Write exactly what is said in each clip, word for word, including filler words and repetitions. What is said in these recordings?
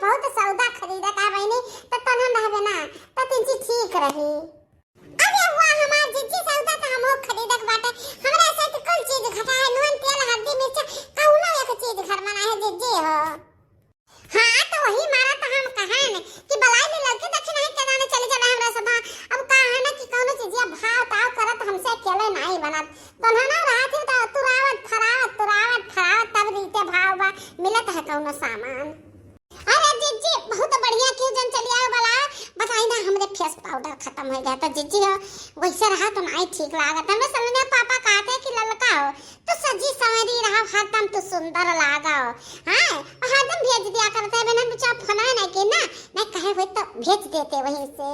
बहुत सौदा खरीदत है बहिनी, त तनहन रहबे ना, त तिनची ठीक रही। अरे वाह, हमार जिज्जी, सौदा त हमहू खरीदक बाटे। हमरा से त कुल चीज घटा है, नून, तेल, हल्दी, मिर्चा, कौनो एक चीज घर में ना है जिज्जी हो। हाँ, त वही मारा त हम कहन कि बलाई ले लड़के दक्षिण है, के जाने चले जावे हमरा सब। अब का है ना कि कौनो चीजिया भाव ताव करत हमसे अकेले नाई बनत। तोन्हा ना रहत ही त तुरावत, फरावत, तुरावत, फरावत तब रीते भाव बा, मिलत है कौनो सामान। अरे जिज्जी, बहुत बढ़िया, क्यों जन चली आओ बला, बताई ना, हमरे फेस पाउडर खत्म हो गया था जिज्जी हो, वैसे रहा तो नाई ठीक लागत। हमरे सलोनिया पापा कहते कि ललका हो, तो सजी संवरी रहा, हरदम तो सुंदर लागा हो। हाँ, और हरदम भेज दिया करते हैं, बिना बिचा फोन है ना कि ना, मैं कहे हुए तो भेज देते वहीं से।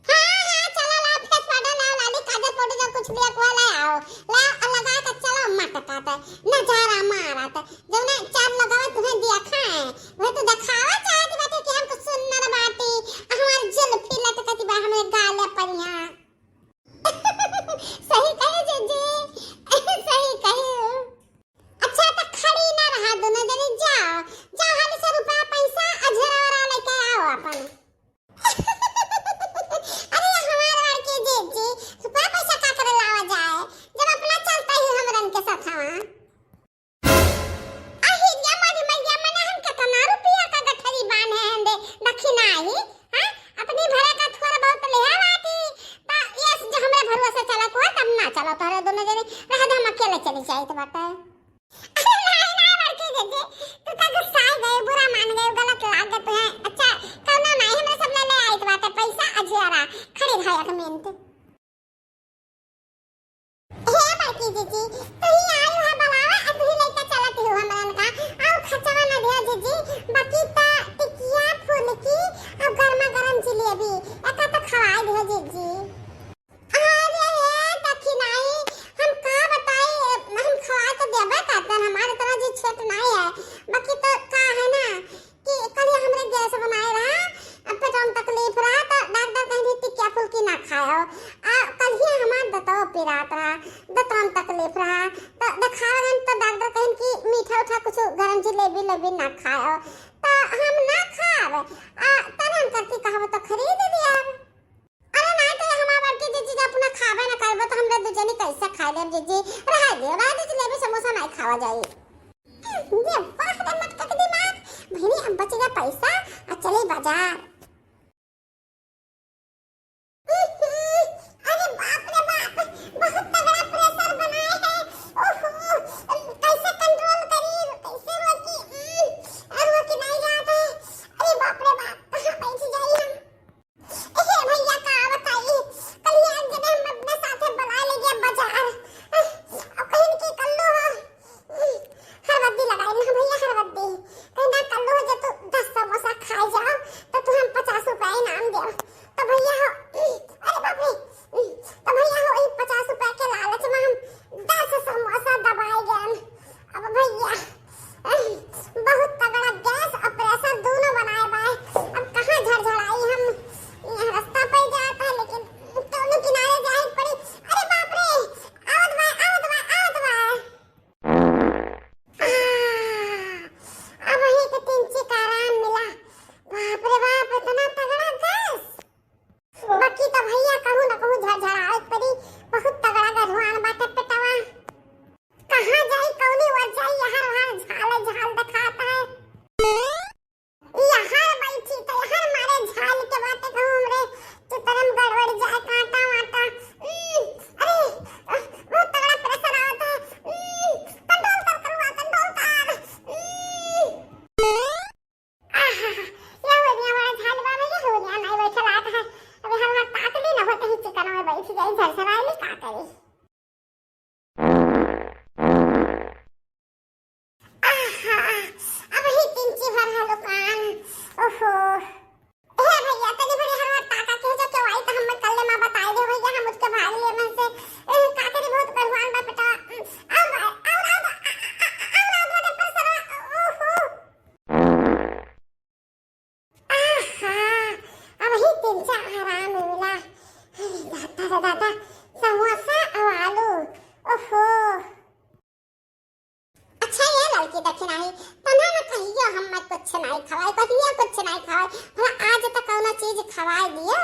हाँ, हाँ, चलो, लाओ, फेस पाउडर लाओ, लाली, काजल पाउडर, जो कुछ भी है, वो ले आओ। लाओ, और लगा के चलो, मटका ते, नजारा मारा ते। जौने चार लगावे, तुम्हें दिया खाए, वह तो दिखावा चाहती बाटे कि हमको सुन्नर बाटी, हमार जुल्फी लटकती बा, हमरे गाले पर यहाँ। सही कहे जीजी, सही कहे। अच्छा, तो खड़ी ना रहा, दोनों जने जाओ, जाओ, हाली से रुपया पैसा, अझरा वरा लेके आओ अपन। अरे हमार बड़की जीजी, रुपया पैसा का करे लावा जाए, जब अपना चलता ही हमरन के साथ हवा। अहि रे मोरी मैया, मने हम केतना रुपया का गठरी बांधे हैं दे, दक्षिणा ही, हाँ? अपनी भरे का थोड़ा बहुत ले आवाती, ता यस जो हमरे भरोसे चलत हुआ, तब ना चलो, तोहरे दोनों जने रह दे, हम अकेले चली जाइत बाटे। अरे नाहीं, नाहीं, बड़की जीजी, तू तो गुस्सा गए, बुरा मान गए, गलत लाग गए तुहे। अच्छा, कौनो नाहीं, हमरे सब ले, ले आइत बाटे, पैसा अझियारा, खड़ी रहा एक मिनट। हे बड़की जीजी, तू ही आई हुआ बुलावा, आ तू ही लेके चलत हो हमरन का, आओ खर्चवा ना दिया जीजी, बाकी ता टिकिया फुलकी, अब गर्मा गर्म जिलेबी, एका तो खवाई दिया जीजी। अरे हे दखिनाई, हम का बताई, हम खवा तो देबे करतन, हमारे तरह जी छेट नाई है, बाकी तो का है ना कि कल ये हमरे गैस बनाए रहा, अब पेटवा में तकलीफ रहा, तो डॉक्टर कहीं भी टिकिया फुल्की ना खाए हो। आ कल ही हमार दतवा पिरात रहा, दतवा में तकलीफ रहा, तो देखावे गन तो डॉक्टर कहीं कि मीठा उठा कुछ गरम जिलेबी लेबी ना खाए हो, तो हम ना खाब। आ तरह करती कहब तो खरीद लिया। अरे नाहीं तो ये हमार बड़की जीजी जब अपना खाबे न करबो तो हमरे दू जनी कैसे खाए लेब जीजी? रहे दियो, रहे दे जिलेबी समोसा नाहीं खावा जाई। ये वाह रे मटका के दिमाग, बहिनी अब बच गया पैसा, आ चले बाजार। अरे बाप रे बाप, बहुत तगड़ा प्रेशर बनाए है। ओहो, कैसे कंट्रोल करी, कैसे रोकी, हम्म, रोकी नहीं जात है। अरे बाप रे बाप, कहाँ बैठ जाई हम? हे भैया, का बताई, कल ही एक जने हम अपने साथे बुला ले गया बाजार। अब कहीं की कल्लू हो, हरबद्दी लगाई ना भैया, हरबद्दी। कहीं ना कल्लू हो, जब तू दस समोसा खाए जाओ, तो तू हम पचास रुपया इनाम दे। तो भैया हो, अरे बाप रे, तो भैया हो, वही पचास रुपया के लालच में हम दस समोसा दबाए गए। अब भैया, बहुत तगड़ा गैस और प्रेशर दोनों बनाए बाय। अब कहाँ झड़झड़ाई हम, यहाँ रास्ता पे जात है, लेकिन दोनों किनारे जाए पड़ी। अरे बाप रे, आवत बा, आवत बा, आवत बा। आ, अब वही के तीन चीक आराम मिला। बाप रे बाप, इतना तगड़ा गैस। बाकी तो भैया कहूँ न कहूँ झड़झड़ावे के पड़ी, बहुत तगड़ा गरुआन बाटे पेटवा। कहाँ जाई, कौनी ओर जाई, यहाँ वहाँ झाल झाल देखात है। यहाँ बैठी तो यहाँ मारे झाल के बाटे कहूँ हमरे चितरम गड़बड़ जाए, कांटा वांटा। उम्म, अरे, बहुत तगड़ा प्रेशर आवत है। उम्म, कंट्रोल कर करुआ, कंट्रोल कर। उम्म। आहा, ये हो गया हमारा झाल बाबा, ये हो गया, नहीं बैठे लात है। अबे हम लोग ताकली ना होते ही चिकन में बैठ गई, झरझराइली का करी। आहा, अब ही तिनची भर है दुकान। ओहो। हे भैया, तनी भरी हमार ताका के जो केवाई तो हमें कल्ले माँ बताई दे भैया, हम उसके भाग लिए मन से। ए, का करी, बहुत गढ़वान बा बेटा। अब, अब, अब, अब, अब, अब, अब, ओहो। आहा, अब ही तिनचा आराम मिला। अरे दादा रे दादा, समोसा भला आज तक कौनो चीज खवाए दिए?